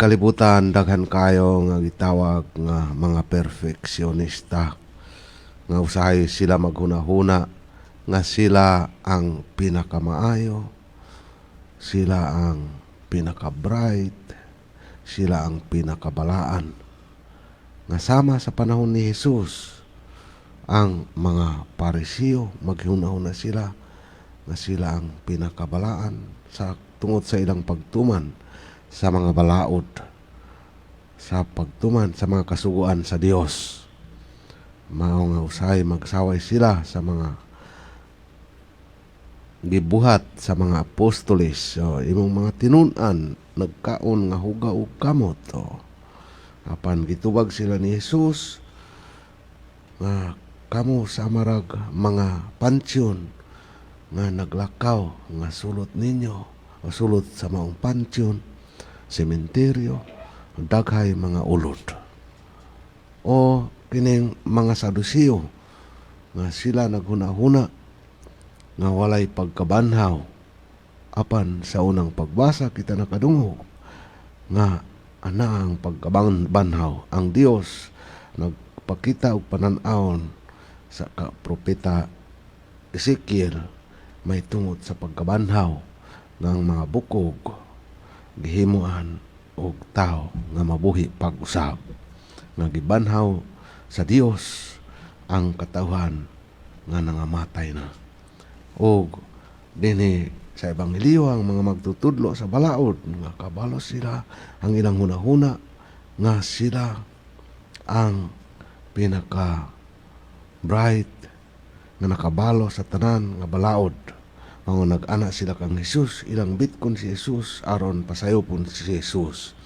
Kalibutan, daghan kayo nga gitawag nga mga perfeksyonista, nga usahay sila maghunahuna nga sila ang pinakamaayo, sila ang pinaka-bright, sila ang pinakabalaan. Nga sama sa panahon ni Jesus, ang mga Parisiyo maghunahuna sila nga sila ang pinakabalaan sa tungod sa ilang pagtuman sa mga balaod, sa pagtuman sa mga kasuguan sa Dios. Mao nga usahay magsaway sila sa mga gibuhat sa mga apostoles. So, imong mga tinun-an nagkaon nga hugaw og kamot. So, apan gitubag sila ni Jesus nga kamo sama rag mga pantyon nga naglakaw nga sulot ninyo o sulot sa maong pantyon, sementeryo, daghay mga ulod. O kining mga Sadusiyo nga sila naghuna-huna nga walay pagkabanhaw, apan sa unang pagbasa kita nakadungog nga ana ang pagkabanhaw. Ang Dios nagpakita og panan-awon sa ka propeta Ezekiel may tungod sa pagkabanhaw ng mga bukog gihimuan og tao nga mabuhi pag-usab, nga gibanhaw sa Dios ang katawhan nga nangamatay na. Og dinhi sa Ebanghelyo, ang mga magtutudlo sa balaod nga kabalo sila, ang ilang hunahuna nga sila ang pinaka bright nga nakabalo sa tanan nga balaod. Mao nag-ana sila kang Jesus, ilang bitkon si Jesus aron pasayopon si Jesus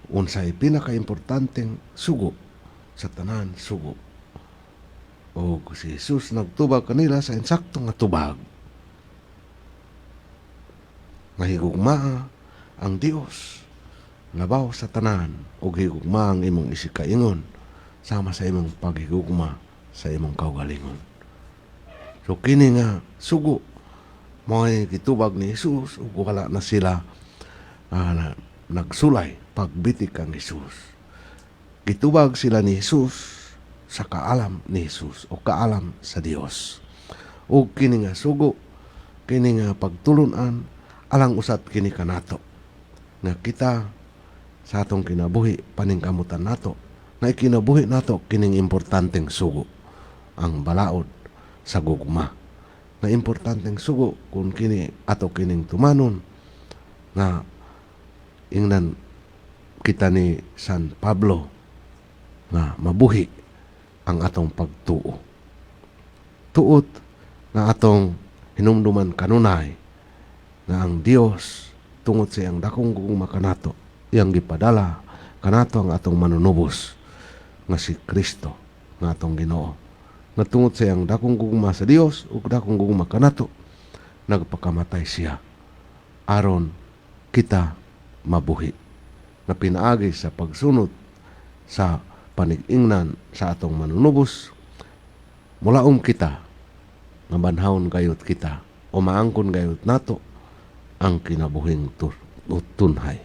unsay pinakaimportanteng sugo sa tanan sugo. O si Jesus nagtubag kanila sa insakto nga tubag. Mahigugmaa ang Dios labaw sa tanan ug higugma ang imong isigkaingon sama sa imong paghigugma sa imong kaugalingon. So kini nga sugo mo'y gitubag ni Jesus ug wala na sila nagsulay pagbitik kang Jesus. Gitubag sila ni Jesus sa kaalam ni Jesus o kaalam sa Dios. Ug kini nga sugo, kini nga pagtulunan, alang usab kini kanato. Nga kita sa atong kinabuhi paningkamutan nato nga ikinabuhi nato kining importanteng sugo, ang balaod sa gugma. Nga importanteng sugo kung kini ato kining tumanon, nga ingnan kita ni San Pablo nga mabuhi ang atong pagtuo. Tuot nga atong hinumduman kanunay nga ang Dios, tungod sa iyang dakong gugma kanato, iyang gipadala kanato ang atong manunubos nga si Kristo nga atong Ginoo. Nga tungod sa iyang dakong gugma sa Dios ug dakong gugma kanato, nagpakamatay siya aron kita mabuhi. Nga pinaagi sa pagsunod sa panig-ingnan sa atong manunubos, mulaom kita nga banhawon gayud kita o maangkon gayud nato ang kinabuhing tunhay.